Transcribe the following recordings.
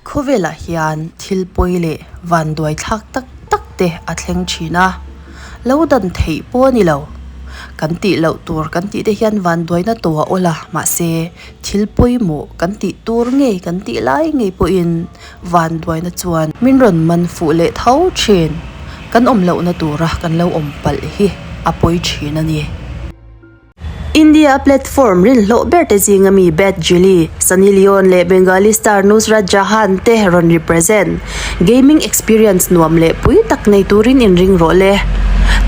Khawvelah hian thil pawi leh vanduai thlak tak tak te a thleng thin a, lo dan theih pawh a ni lo. Kan tih loh tur kan tih te hian vanduaina tawh a awl a, mahse thil pawimawh kan tih tur ngei kan tih lai ngei pawhin vanduaina chuan min rawn man fuh leh tho thin. Kan awm lohna tura kan lo awm palh hi a pawi thin a ni. India platform rinhlawh ber te zinga mi Bad Jilly, Sunny Leone leh Bengali star Nusrat Jahan te rawn represent. Gaming experience nuam leh pui tak nei turin inring rawh le.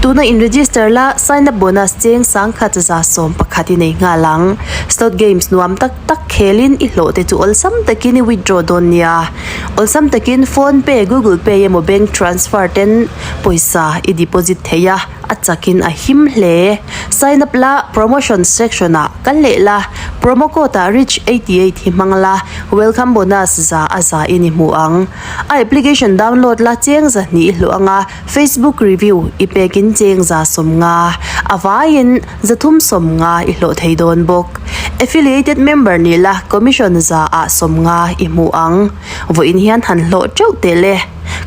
Tuna in register la, sign up bonus cheng sangkhat 111 i nei nghal ang. Slot games nuam tak tak khelin i hlawh te chu awlsam takin i withdraw dawn nia. Awlsam takin phone pay, google pay emaw bank transfer ten pawisa i deposit thei a. A chakin a him hle. Sign up la, promotion section ah kal leh la, promo code ah rich 88 hi hmang la, welcome bonus za a za in i hmu ang. A application download la cheng zahnih i hluh anga, Facebook review i pekin cheng za 50, a vaiin 350 i hlawh thei dawn bawk. Affiliated member nih la, commission za ah 50 i hmu ang. Vawiin hian han hlawh teuh teh le.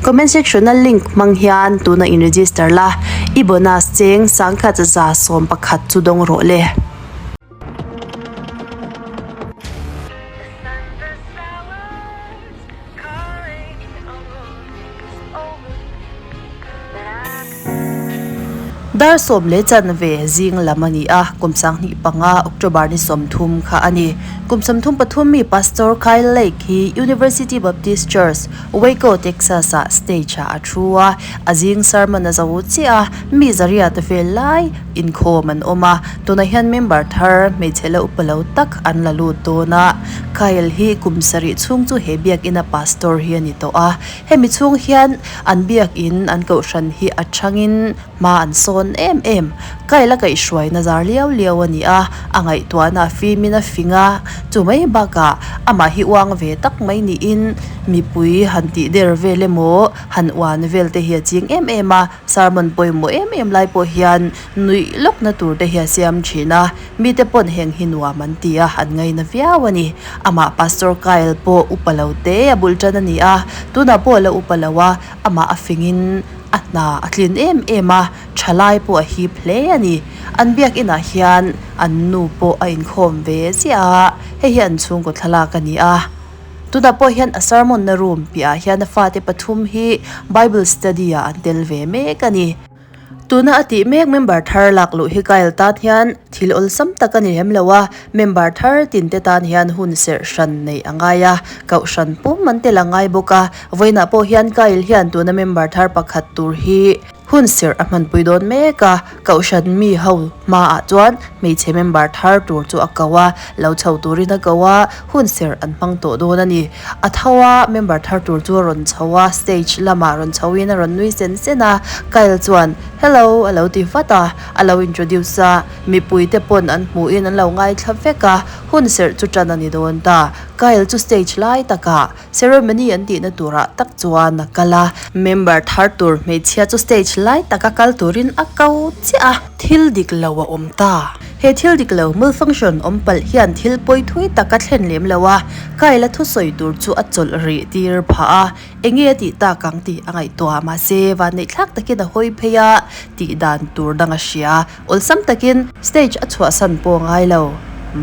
Comment section a link hmang hian tuna in register la, i bonus cheng 1111 chu dawng rawh le. Dar sawm leh chanve zing lam a ni a, kum 25 October ni 30 kha a ni. Kum 33 mi Pastor Kyle Lake hi University Baptist Church, Waco, Texas ah stage ah a thu a, a zing sermon a zo chiah a, mi zariat vel lai inkhawm an awm a, tunah hian member thar hmeichhe la upa lo tak an la lut dawn a, Kyle hi kum sarih chhung chu he biakina pastor hi a ni tawh a, hemi chhung hian an biakin an kohhran hi a changin Hma an sawn em em. Kyle a kaihhruaina zar liau liau a ni a, a ngaihtuahna a fimin a fing a, chu mai bakah amah hi uang ve tak mai niin mipui han tih der vel emaw han uan vel te hi a ching em em a, sermon pawimawh em em lai pawh hian nuih lawkna tur te hi a siam thin a, mite pawn heng hi nuam an ti a, an ngaina viau a ni. Amah Pastor Kyle pawh upa lo te a bul tan a ni a, tunah pawh a la upa lo a, amah a fingin A hna a tlin em em a, thalai pawh a hip hle a ni. An biak inah hian an nu pawh a inkhawm ve ziah a, hei hi an chhungkaw thlalak a ni a. Tunah pawh hian a sermon na room piahah hian a fate pathum hi Bible study ah an tel ve mek a ni. Tuna a tih mek member thar lak luh hi Kyle tan hian thil awlsam tak a ni lem lo a, Member thar tinte tan hian hun serh hran neih a ngai a, kohhran pum an tel a ngai bawk a. Vawiinah pawh hian Kyle hian tuna member thar pakhat tur hi hun serh a hmanpui dawn mek a. Kohhran mi ho hmaah chuan hmeichhe member thar tur chu a ko a, lo chho turin a ko a, hun serh an hmang tawh dawn a ni. A tho a, member thar tur chu a rawn chho a, stage lamah rawn chhoin a rawn nui sen sen a. Kyle chuan, Hello a lo ti vat a, a lo introduce a. Mipui te pawn an hmuhin an lo ngaithla vek a, hun serh chu tan a ni dawn ta. Kyle chu stage lai takah ceremony an tihna turah tak chuan a kal a. Member thar tur hmeichhia chu stage lai taka kal turin a ko chiah a. Thil dik lo a awm ta. He thil dik lo malfunction awm palh hian thil pawi thui tak a thlen lem lo a, Kyle-a thusawi tur chu a chawlh rih tir phah a. Enge a tih tak ang tih a ngaihtuah mahse vanneihthlak takin a hawi phei a, tih dan tur dang a hria. Awlsam takin stage a chhuahsan pawh a ngai lo.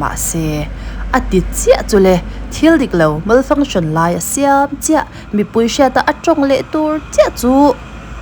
Mahse, a ti chiah chu le, thil dik lo malfunction lai a siam chiah, mipui hriata a tawng leh tur chiah chu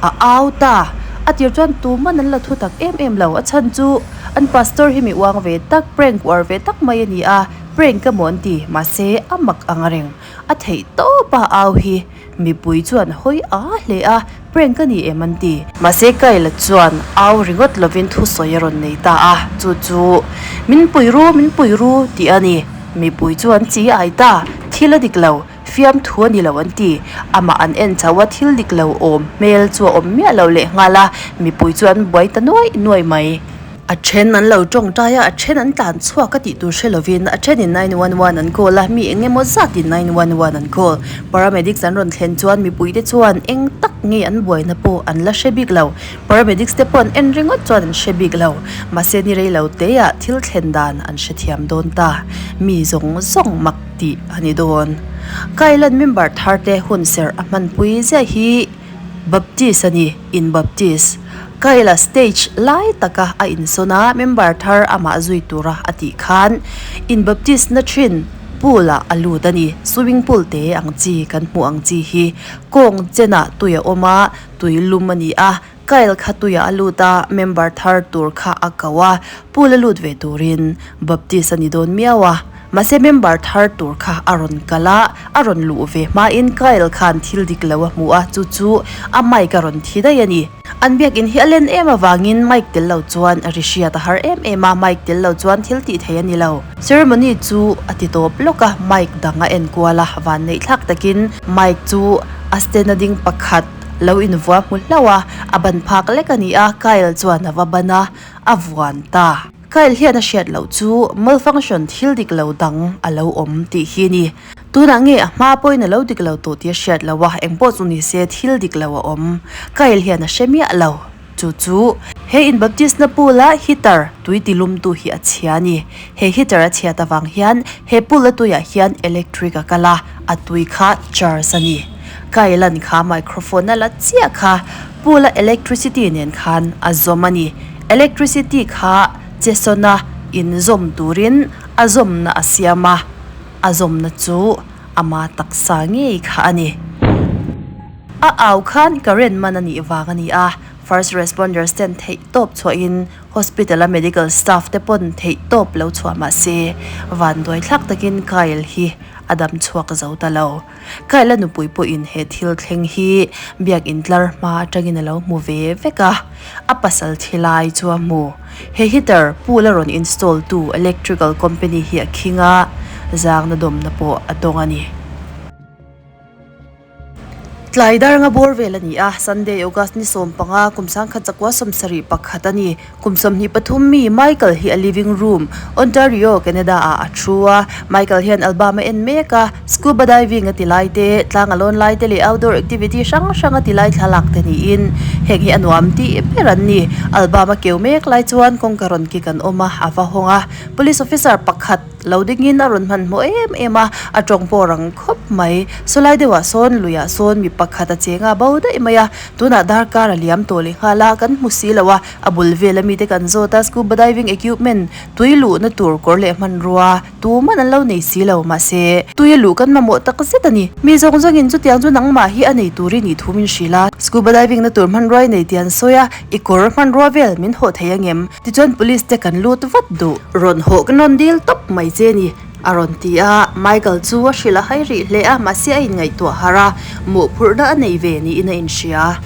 a au ta. A tir chuan tuman an la thu tak em em lo, a chhan chu an pastor hi mi uang ve tak, prank uar ve tak mai a ni a, prank emaw an ti, mahse a mak ang reng. A theih tawp a au hi mipui chuan hawi a hle a, prank a ni em an ti. Mahse Kyle chuan au ringawt lovin thusawi a rawn nei ta a, chu chu Min pui ru, min pui ru tih a ni. Mipui chuan chi ai ta, thil a dik lo, fiamthu a ni lo an ti. Amah an en chho a thil dik lo awm hmel chu a awm miah lo lehnghal a, mipui chu an buai ta nuai nuai mai. A then an lo tawngtai a, a then an tlan chhuak a tih tur hre lovin a thenin 911 an call a, mi eng emaw zatin 911 an call. Paramedics an rawn thlen chuan mipuite chuan eng tak nge an buaina pawh an la hre bik lo. Paramedics te pawh an en ringawt chuan an hre bik lo. Mahse ni rei lo teah thil thlen dan an hrethiam dawn ta. Mi zawng zawng mak tih a ni dawn. Kailan member thar te hunserh a hmanpui ziah hi Baptist a ni, in Baptist. Kaila stage lai taka a insawn a, member thar amah zui tura a tih khan in Baptist na thin pool ah a lut a ni. Swimming pool te ang chi kan hmuh ang chi hi kawng chenah tui a awm a, tui lum a ni a, Kyle kha tuiah a lut a, member thar tur kha a ko a, pool a lut ve turin Baptist a ni dawn miau a. Mahse member thar tur kha a rawn kal a, a rawn luh ve hmain Kyle khan thil dik lo a hmu a, chu chu a mic a rawn thi daih a ni. An biakinn hi a len em avangin mic tel lo chuan ri hriat a har em em a, mic tel lo chuan thil tih theih a ni lo. Ceremony chu a ti tawp lawk a, mic dang a enkual a, vanneihthlak takin mic chu a stand a ding pakhat, Lo invuah hmu hlauh a, a ban phak lek a ni a, Kyle chuan a va ban a, a vuan ta. Kyle hian a hriat loh chu malfunction thil dik lo dang a lo awm tih hi a ni. Tunah nge a hma pawhin a lo dik lo tawh tih a hriat loh a, engpawh chu ni se thil dik lo a awm. Kyle hian a hre miah lo. Chu chu he in baptisna pool a heater tui ti lumtu hi a chhia a ni. He heater a chhiat avang hian he pool a tuiah hian electric a kal a, a tui kha charge a ni. Kailan kha microphone a la chiah kha pool a electricity nen khan a zawm a ni. Electricity kha che sawn a inzawm turin a zawmna a siam a, a zawmna chu ama taksa ngei kha a ni. A au khan current man a nih vang a ni a, first responders ten theih tawp chhuahin hospital a medical staff te pawn theih tawp lo chhuah mah se vanduai thlak takin Kyle hi a dam chhuak zo ta lo. Kyle a nupui pawhin he thil thleng hi biakin tlar hma atangin a lo hmu ve vek a, a pasal thi lai chu a hmu. He heater pool a rawn install tu electrical company hi a khing a, zangna dawmna pawh a dawng a ni. Tlai dar nga bawr vel a ni a, Sunday August ni 15 kum 19 71 a ni. Kum 23 mi Michael hi a living room, Ontario, Canada ah a thu a. Michael hian album a en mek a, scuba diving a ti lai te, tlang a lawn lai te leh outdoor activity hrang hrang a ti lai thlalak te niin heng hi a nuam tih ber an ni. Album a keu mek lai chuan kawngka rawn kik an awm a, a va hawng a. Police officer pakhat. Lo dingin a rawn hmanhmawh em em a, a tawng pawh rang khawp mai. Sawlai deuhah sawn luiah sawn mi pakhat a cheng a, bo daih mai a. Tunah darkar a liam tawh leh nghal a, kan hmu si lo a. A bul vela mite kan zawt a, scuba diving equipment, tui luhna tur kawr leh hmanrua, tuman an lo nei si lo. Mahse, tui a luh kan mamawh tak zet a ni. Mi zawng zawngin chutiang chu nangmah hi a nei turin i thu min hrilh a. Scuba diving na tur hmanrua i nei tih an sawi a, i kawr hmanrua vel min hawh thei angem? Tichuan police te kan lut vat duh. Rawn hawh ka rawn dil tawp mai che ni, a rawn ti a. Michael chu a hrilh a hai rih hle a, mahse a inngaihtuah harh a, mawhphurhna a nei ve niin a inhria.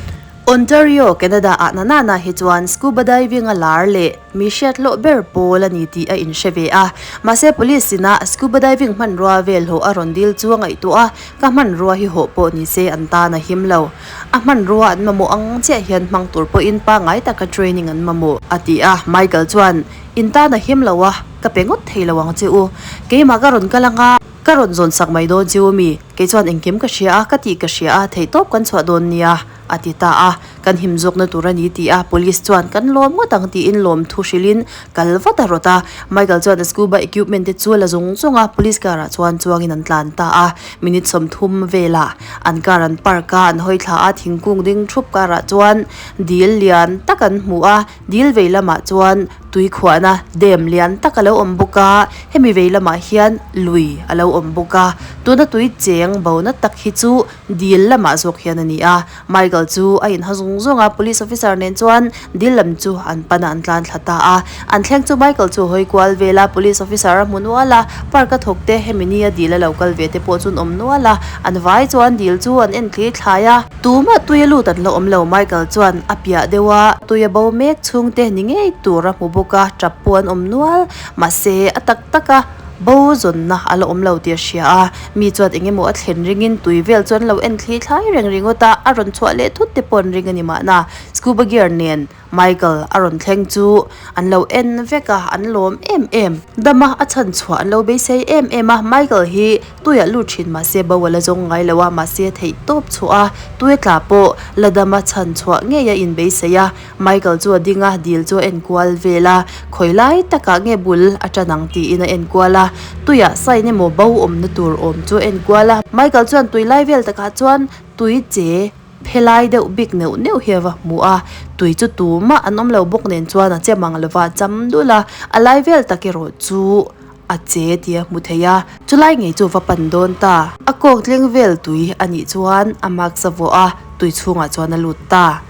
Ontario, Canada ah na nana hi chuan scuba diving a lar leh mi hriat hlawh ber pawl a ni tih a inhre ve a. Mahse police ina scuba diving hmanrua vel hawh a rawn dil chu a ngaihtuah a, ka hmanrua hi hawh pawh ni se an tan a him lo. A hmanrua an mamawh ang chiah hian hmang tur pawhin pangngai taka training an mamawh, a ti a. Michael chuan, In tan a him lo a, ka pe ngawt thei lo ang che u. Keimah ka rawn kal anga, ka rawn zawn sak mai dawn che u mi? Kei chuan engkim ka hria a, ka tih ka hria a, theihtawp kan chhuah dawn nia, a ti ta a. Kan him zawkna tur a ni ti a, police chuan kan lawm ngawt ang tiin lawmthu hrilhin kal vat a rawt a. Michael chuan a scuba equipment te chu a la zung zung a, police car ah chuan chuangin an tlan ta a. Minute 30 velah an car an park a, an hawi thla a, thingkung ding thup car ah chuan dil lian tak an hmu a, dil vei lamah chuan tui khuahna dam lian tak a lo awm bawk a, hemi vei lamah hian lui a lo awm bawk a, tuna tui cheng bo na tak hi chu dil lamah zawk hian a ni a, Michael chu a inha zung zung a, police officer nen chuan dil lam chu an pan a an tlan thla ta a, an thleng chu Michael chu a hawi kual vel a, police officer a hmu nual a, park a thawk te hemi ni a dil a lo kal ve te pawh chu an awm nual a, an vai chuan dil chu an en thli thlai a. Tumah tui a lut an la awm lo, Michael chuan a piah deuh a, tui a bo mek chhung te ni ngei tur a hmu bawk a, tap pawh an awm nual, mahse a tak tak a. Bo zawnna a la awm lo tih a hria a, mi chuan eng emaw a thlen ringin tui vel chuan lo en thli thlai reng ringawt a, a rawn chhuah leh thut te pawh an ring a ni mahna. Scuba gear nen Michael a rawn thleng chu an lo en vek a, an lawm em em. Dama a chhan chhuah an lo beisei em em a, Michael hi tuiah lut thin mahse bo a la zawng ngai lo a, mahse theih tawp chhuah a, tui tla pawh la dama chhan chhuah ngei a inbeisei a. Michael chu a ding a, dil chu a en kual vel a, khawi lai takah nge bul a tan ang tiin a en kual a. Tuiah sign emaw bo awmna tur awm chu a en kual a. Michael chuan tui lai vel takah chuan tui che phelai deuh bik neuh neuh hi a va hmu a. Tui chu tumah an awm lo bawk nen chuan a che mang lova a cham dul a. A lai vel tak erawh chu a che tih a hmu thei a. Chulai ngei chu va pan dawn ta. A kawk thleng vel tui a nih chuan a mask a vuah a, tui chhungah chuan a lut ta.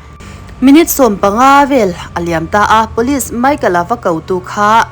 Minute 15 vel a liam ta a, Police Michael-a va ko tu kha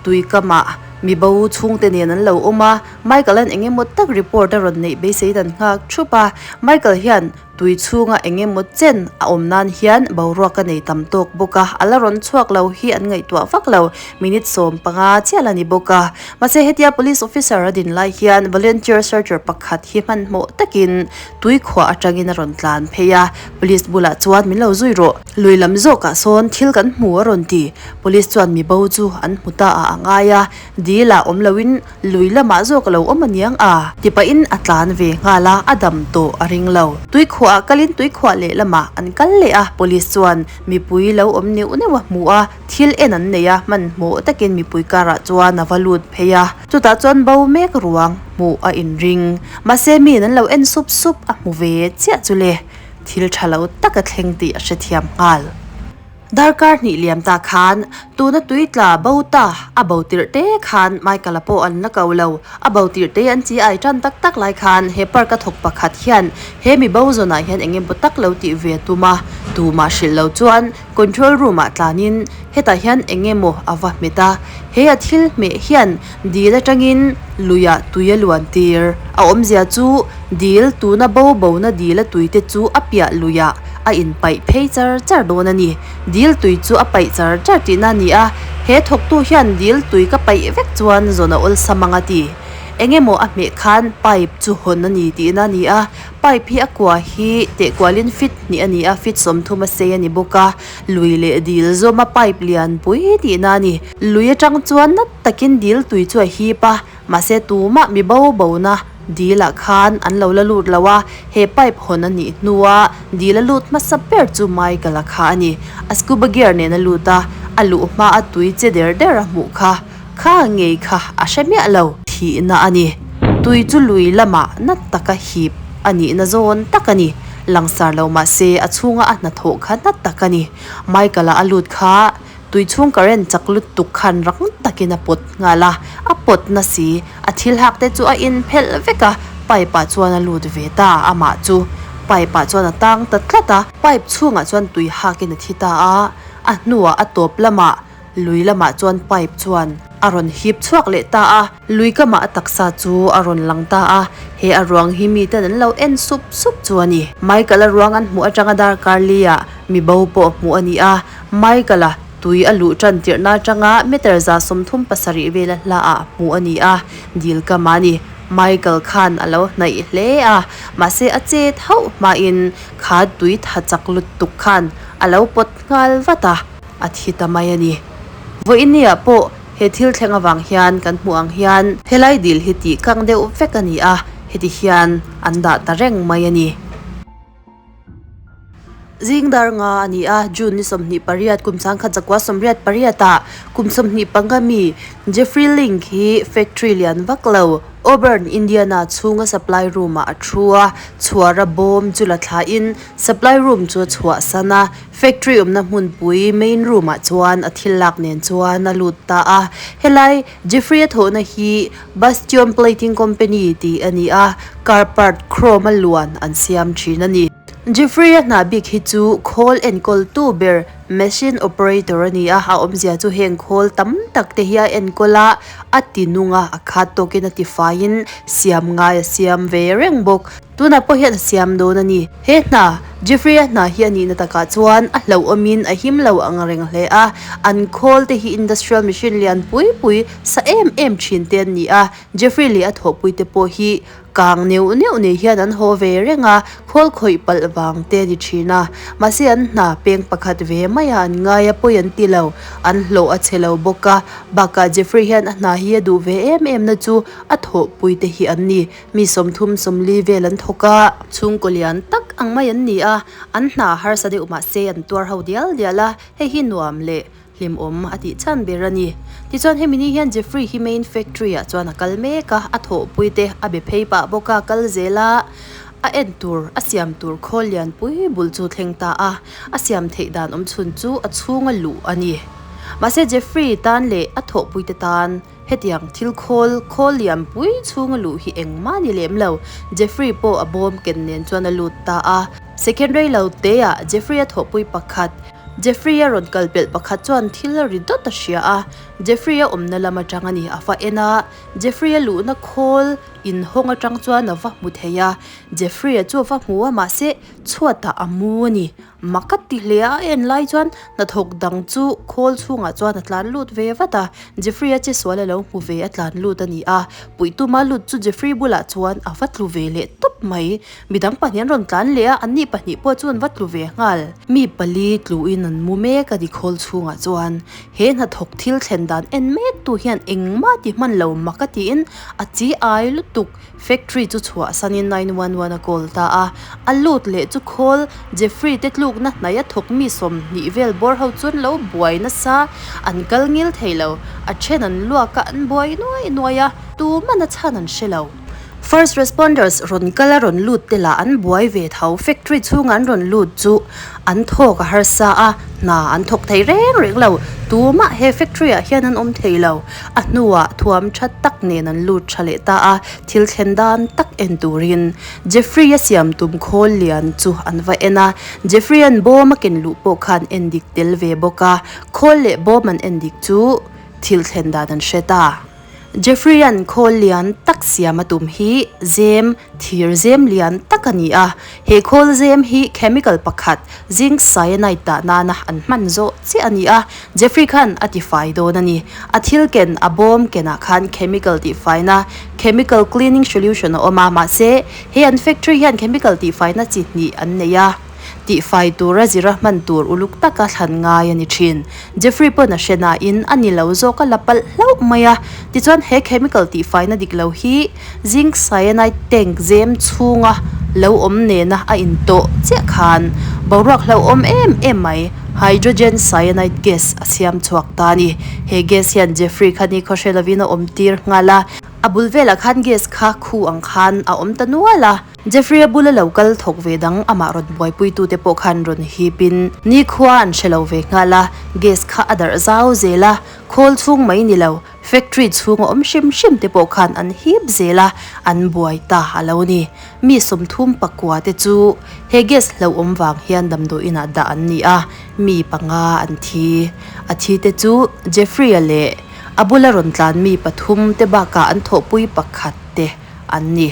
tui kamah mi bo chhungte nen an lo awm a, Michael-a'n eng emaw tak report a rawn neih beisei dan nghak thup a, Michael hian tui chhunga eng emaw chen a awm nan hian boruak a nei tam tawk bawk a, a la rawn chhuak lo hi an ngaihtuah vak lo, minute 15 chiah la ni bawk a. Mahse hetia police officer a din lai hian volunteer searcher pakhat hi hmanhmawh takin tui khuah atangin a rawn tlan phei a, Police bulah chuan min lo zui rawh. Lui lam zawkah sawn thil kan hmu a rawn ti. Police chuan mi bo chu an hmu ta a a ngai a, dil ah awm loin lui lamah zawk a lo awm aniang a. Ti pahin a tlan ve nghal a, a dam tawh a ring lo. Tuikhuah ah kalin tuikhuah lehlamah an kal leh a, police chuan mipui lo awm neuh neuh a hmu a, thil en an nei a, hmanhmawh takin mipui karah chuan a va lut phei a. Chutah chuan bo mek ruang hmuh a inring. Mahse miin an lo en sup sup a hmu ve chiah chu le. Thil tha lo tak a thleng tih a hrethiam nghal. Darkar hnih liam ta khan tuna tui tla bo ta a bo tirh te khan Michael-a pawh an la ko lo. A bo tirh te an chi ai tan tak tak lai khan he park a thawk pakhat hian he mi bo zawnah hian eng emaw tak lo tih ve a tum a. Tumah hrilh lo chuan control room ah tlanin hetah hian eng emaw a va hmet a. He a thil hmeh hian Dil atangin luiah tui a luan tir. A awmzia chu dil tuna bo bona dila tui te chu a piah luiah a inpaih phei char char dawn a ni. Dil tui chu a paih char char tihna a ni a, he thawktu hian dil tui ka paih vek chuan zawn a awlsam ang a ti. Eng emaw a hmeh khan pipe chu hawn a ni tihna a ni a, pipe hi a kua hi tehkualin feet hnih a ni a, feet 30 a sei a ni bawk a. Lui leh dil zawma pipe lian pui tihna a ni. Lui atang chuan nat takin dil tui chu a hip a, mahse tumah mi bo bona dilah khan an lo la lut lo a, he pipe hawn a nih hnua dil a lut hmasa ber chu Michael-a kha a ni. A scuba gear nen a lut a, a luh hma a tui che der der a hmuh kha, kha ngei kha a hre miah lo. Thihna a ni. Tui chu lui lamah nat taka hip a nihna zawn tak a ni. Langsar lo mahse a chhunga a hnathawh kha nat tak a ni. Michael-a a lut kha Tui chhung current chak lutuk khan rang takin a pawt nghal a, a pawt na si, a thil hak te chu a in phelh vek a, pipe ah chuan a lut ve ta, amah chu pipe ah chuan a tang ta tlat a, pipe chhungah chuan tui hakin a thi ta a, a hnuah a tawp lamah lui lamah chuan pipe chuan a rawn hip chhuak leh ta a. Lui kamah a taksa chu a rawn lang ta a, he a ruang hi miten an lo en sup sup chu a ni. Michael-a ruang an hmuh atanga darkar li-ah mi bo pawh hmuh a ni a, Michael-a tui a luh tan tirhna atanga meter 37 vela hlaah hmuh a ni a, dil kamah a ni. Michael khan a lo hnaih hle a, mahse a chet hauh hmain kha tui tha chak lutuk khan a lo pawt nghal vat a, a thi ta mai a ni. Vawiinniah pawh He thil thleng avang hian kan hmuh ang hian helai dil hi tih kang deuh vek a ni a, heti hian an dah ta reng mai a ni. Zing dar nga a ni a, June ni 28 kum 1988 ah kum 25 mi Jeffrey Link hi factory lian vak lo Auburn, Indiana chhunga supply room ah a thu a, chhuara bawm chu la thlain supply room chu a chhuahsan a. Factory awmna hmunpui main room ah chuan a thil lak nen chuan a lut ta a, helai Jeffrey a thawhna hi Bastion Plating Company tih a ni a, car part chrome a luan an siam thin a ni. Jeffrey a hna bik hi chu khawl enkawl tu ber machine operator a ni a, a awmzia chu heng khawl tam tak te hi a enkawl a, a ti nung a, a khat tawkin a ti faiin siam ngai a siam ve reng bawk. Tunah pawh hian a siam dawn a ni. He hna, Jeffrey-a hna hi a nihna takah chuan a hlauhawmin a him lo ang reng hle a. An khawl te hi industrial machine lian pui pui sa em em thin te an ni a. Jeffrey leh a thawhpui te pawh hi kang neuh neuh nei hian an haw ve reng a, khawl khawih palh vang te a ni thin a. Mahse an hna peng pakhat ve maia an ngai a pawi an ti lo. An hlawh a chhe lo bawk a. Bakah Jeffrey hian a hna hi a duh ve em em na chu a thawhpui te hi an ni. Mi 30 40 vel an thawk a. Chhungkaw lian tak ang mai an ni a, an hna harsa deuh mahse an tuar ho dial dial a, hei hi nuam leh Hlimawm a tih chhan ber a ni. Tichuan hemi ni hian Jeffrey hi main factory ah chuan a kal mek a, a thawhpui te a be phei pah bawk a, kal zel a, a en tur a siam tur khawl lian pui bul chu thleng ta a, a siam theih dan awm chhun chu a chhunga luh a ni. Mahse Jeffrey tan leh a thawhpui te tan hetiang thil khawl khawl lian pui chhunga luh hi engmah ni lem lo. Jeffrey pawh a bawm ken nen chuan a lut ta a. Second rei lo te ah Jeffrey a thawhpui pakhat Jeffrey-a rawn kal pelh pakhat chuan thil a ri dawt a hria a, Jeffrey-a awmna lam atang a ni a va en a, Jeffrey-a luhna khawl inhawng atang chuan a va hmu thei a, Jeffrey-a chu a va hmu a mahse chhuatah a mu a ni, mak a ti hle a, a en lai chuan hnathawk dang chu khawl chhungah chuan a tlan lut ve vat a, Jeffrey-a che sual a lo hmu ve a tlan lut a ni a, puihtuma lut chu Jeffrey bulah chuan a va tlu ve leh tawp mai. Midang pahnih an rawn tlan leh a, anni pahnih pawh chu an va tlu ve nghal. Mi pali tluin an mu mek a ni khawl chhungah chuan. He hnathawk thil thlen dan en mek tu hian engmah ti hman lo mak a tiin a chi ai lutuk. Factory chu chhuahsanin 911 a call ta a. A lut leh chu khawl Jeffrey te tlukna hnaih a thawk mi 20 vel bawr ho chuan lo buai nasa. An kal ngil thei lo. A then an luak a, an buai nuai nuai a, tuman a chhan an hre lo. First responders rawn kal a rawn lut te lah an buai ve tho, factory chhunga an rawn lut chu an thawk a harsa a, hna an thawk thei reng reng lo, tumah he factory ah hian an awm thei lo, a hnuah thuam tha tak nen an lut tha leh ta a, thil thlen dan tak en turin Jeffrey a siam tum khawl lian chu an va en a, Jeffrey an bawm a ken luh pawh khan en dik tel ve bawk a, khawl leh bawm an en dik chu thil thlen dan an hre ta. Jeffrey-a'n khawl lian tak siam a tum hi zem, thir zem lian tak a ni a. He khawl zem hi chemical pakhat, zinc cyanide dah nana an hman zawh chiah a ni a. Jeffrey khan a tifai dawn a ni. A thil ken, a bawm kenah khan chemical tihfaina, chemical cleaning solution a awm a, mahse, he an factory hian chemical tihfaina chi hnih an nei a. Tihfai tura zira hman tur uluk taka thlan ngai a ni thin. Jeffrey pawn a hre nain a ni lo zawk a la palh hlauh mai a. Tichuan he chemical tihfaina dik lo hi zinc cyanide tank zem chhunga lo awm nena a intawh chiah khan boruak hlauhawm em em mai hydrogen cyanide gas a siam chhuak ta a ni. He gas hian Jeffrey kha ni khawhre lovin a awm tir nghal a. A bul velah khan gas kha khu ang khan a awm ta nual a. Jeffrey-a bula lo kal thawk ve dang amah rawn buaipuitute pawh khan rawn hipin nikhua an hre lo ve nghal a, gas kha a darh zau zel a, khawl chhung mai ni lo, factory chhunga awm hrim hrim te pawh khan an hip zel a, an buai ta a lo ni. Mi 30 pakua te chu he gas hlauhawm vang hian damdawiinah dah an ni a, mi panga an thi. A thi te chu Jeffrey-a leh a bula rawn tlan mi pathum te bakah an thawhpui pakhat te an ni.